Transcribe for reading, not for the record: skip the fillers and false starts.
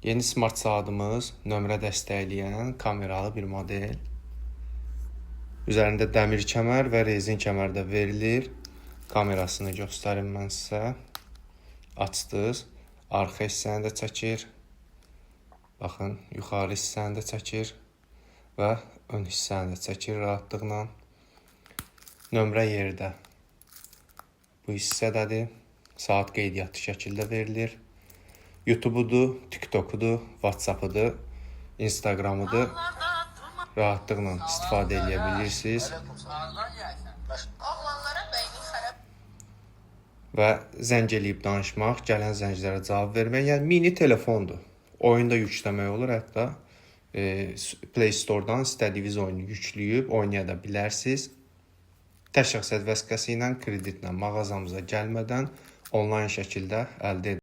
Yeni smart saatımız nömrə dəstəkləyən kameralı bir model. Üzərində dəmir kəmər və rezin kəmər də verilir. Kamerasını göstərim mən sizə. Açdınız. Arxa hissəni də çəkir. Baxın, yuxarı hissəni də çəkir və ön hissəni də çəkir rahatlıqla. Nömrə yeri də bu hissədədir. Saat qeydiyyatlı şəkildə verilir. YouTube-udur, TikTok-udur, WhatsApp-ıdır, Instagram-ıdır. Rahatlıqla istifadə edə bilirsiniz. Oğlanlara beyni xarab Və zəng eləyib danışmaq, gələn zənglərə cavab vermək, yəni mini telefondur. Oyunda yükləmək olur hətta. Play Store-dan istədiyiniz oyunu yükləyib oynaya da bilərsiniz. Tək şəxsiyyət vəsiqəsi ilə, kreditlə mağazamıza gəlmədən onlayn şəkildə əldə edə